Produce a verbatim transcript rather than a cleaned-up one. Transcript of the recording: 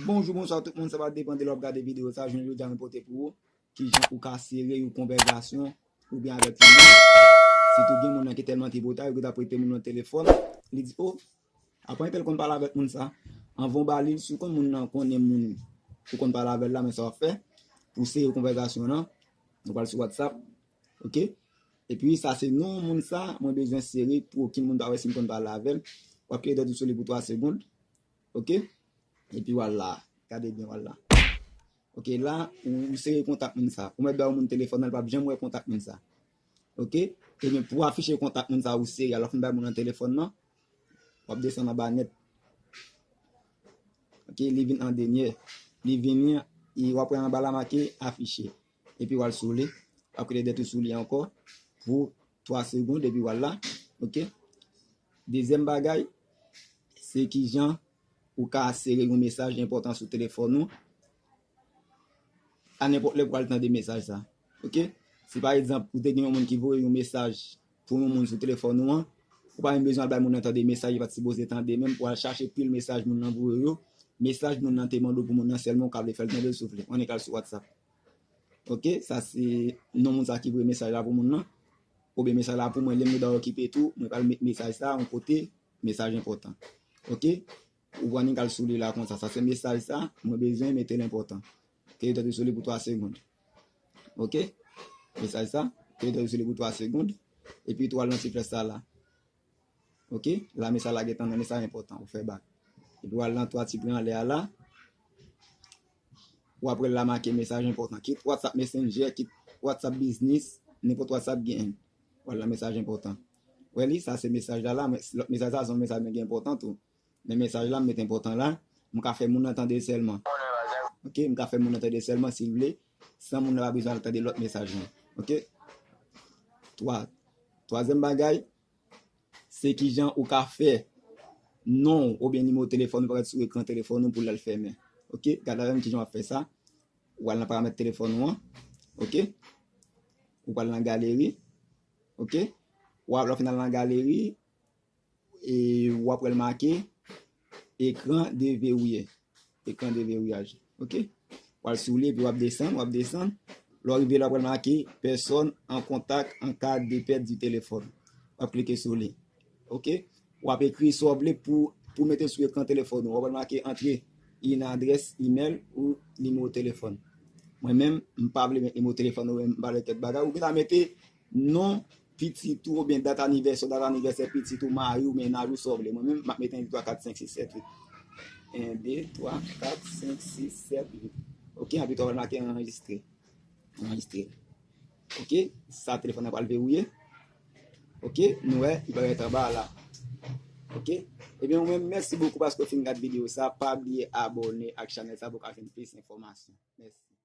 Bonjou, bonswa tout moun, sa va depann de lè w ap gade videyo sa. Jounen jodi a, mwen pote pou ou kijan ou ka sere yon konvèsasyon oubyen avèk yon moun. Sitou gen moun nan ki tèlman tripotay, ou gentan prete moun nan telefòn, li di, "O, apa yon tèl konn pale avèk moun sa?" Anvan w ba li l, si w konn moun nan konnen moun ou konn pale avè l la, men sa w ap fè, pou w sere konvèsasyon nan, nou pral sou WhatsApp, oke? Epi sa se non moun sa, mwen bezwen sere pou okenn moun pa wè si m konn pale avè l. W ap klere tèt ou sou li pou twa segonn, oke? Epi w al la, gade byen, w al la. Oke, la, ou, ou sere kontak moun sa. Ou mèt bay yon moun telefòn nan, li p ap janm wè kontak moun sa. Oke? Ebyen, pou w afiche kontak moun sa ou sere a, lè w fin bay moun nan telefòn nan, w ap desann anba nèt. Oke, li vin an dènye. Li vini, e w ap wè anba la make afiche. Epi w al sou li. W ap klere tèt ou sou li ankò pou twa segonn, epi w al la. Oke? Dezyèm bagay, se kijan ou ka sere yon mesaj enpòtan sou telefòn ou a nenpòt lè pou w al tande mesaj sa. Oke? Si pa egzanp, ou te gen yon moun ki voye yon mesaj pou yon moun sou telefòn ou an, ou pa menm bezwen al bay moun nan tande mesaj li pa t sipoze tande menm, pou al chache pil mesaj moun nan voye yo. Mesaj moun nan te mande w pou moun nan sèlman, ou ka vle fè l tande l si w vle. Annik al sou WhatsApp. Oke? Sa se non moun sa ki voye mesaj la pou moun nan. Oubyen mesaj la pou mwen, lè m gen dwa okipe tou, mwen pral met mesaj sa yon kote, mesaj enpòtan. Oke? Ou pran annik al sou li la konsa. Sa se mesaj sa, mwen bezwen mete l enpòtan. Klere tèt ou sou li pou twa segonn. Oke? Mesaj sa, klere tèt ou sou li pou twa segonn. Epi tou al nan ti flèch sa la. Oke? La mesaj la gentan nan mesaj enpòtan. Ou fè bak. Epi w al nan twa ti pwen anlè a la. W ap wè l la make mesaj enpòtan. Kit WhatsApp Messenger, kit WhatsApp Business, nenpòt WhatsApp gen. W al nan mesaj enpòtan. Wè li, sa se mesaj la la, men lòt mesaj sa se yon mesaj mwen gen enpòtan tou. Men mesaj la, m met enpòtan la, m ka fè moun nan tande l sèlman. Oke, m ka fè moun nan tande l sèlman si l vle, san moun nan pa bezwen al tande lòt mesaj lan. Oke? Twa, twazyèm bagay, se kijan ou ka fè non w oubyen nimewo telefòn ou parèt sou ekran telefòn ou pou lè l fèmen. Oke? Gade avè m kijan w ap fè sa. Ou al nan paramèt telefòn ou an. Oke? Ou pral nan galeri. Oke? W ap, lè w fin al nan galeri, e w ap wè l make ekran deverouye. Ekran deverouyaj. Oke? W al sou li, epi w ap desann, w ap desann. Lè w rive la, w ap wè l make personne en contact en cas de perte du téléphone. W ap klike sou li. Oke? W ap ekri sa w vle pou, pou mete sou ekran telefòn ou. W ap wè l make entrer une adresse email ou nimewo telefòn. Mwen menm, m pa vle met nimewo telefòn ou, m pa vle kèk bagay. Ou gentan mete non pitit ou oubyen dat anivèsè, dat anivèsè pitit ou, mari w, mennaj ou, sa w vle. Mwen menm, m ap mete en, de, twa, kat, senk, sis, sèt, uit. En, de, twa, kat, senk, sis, sèt, uit. Oke, anpi tou w al make anrejistre. Anrejistre. Oke, sa telefòn nan pral verouye. Oke, nou wè, li parèt anba a la. Oke, ebyen, ou menm, mèsi bokou paske w fin gade videyo sa. Pa bliye abòne ak chanèl sa pou w ka jwenn plis enfòmasyon. Mèsi.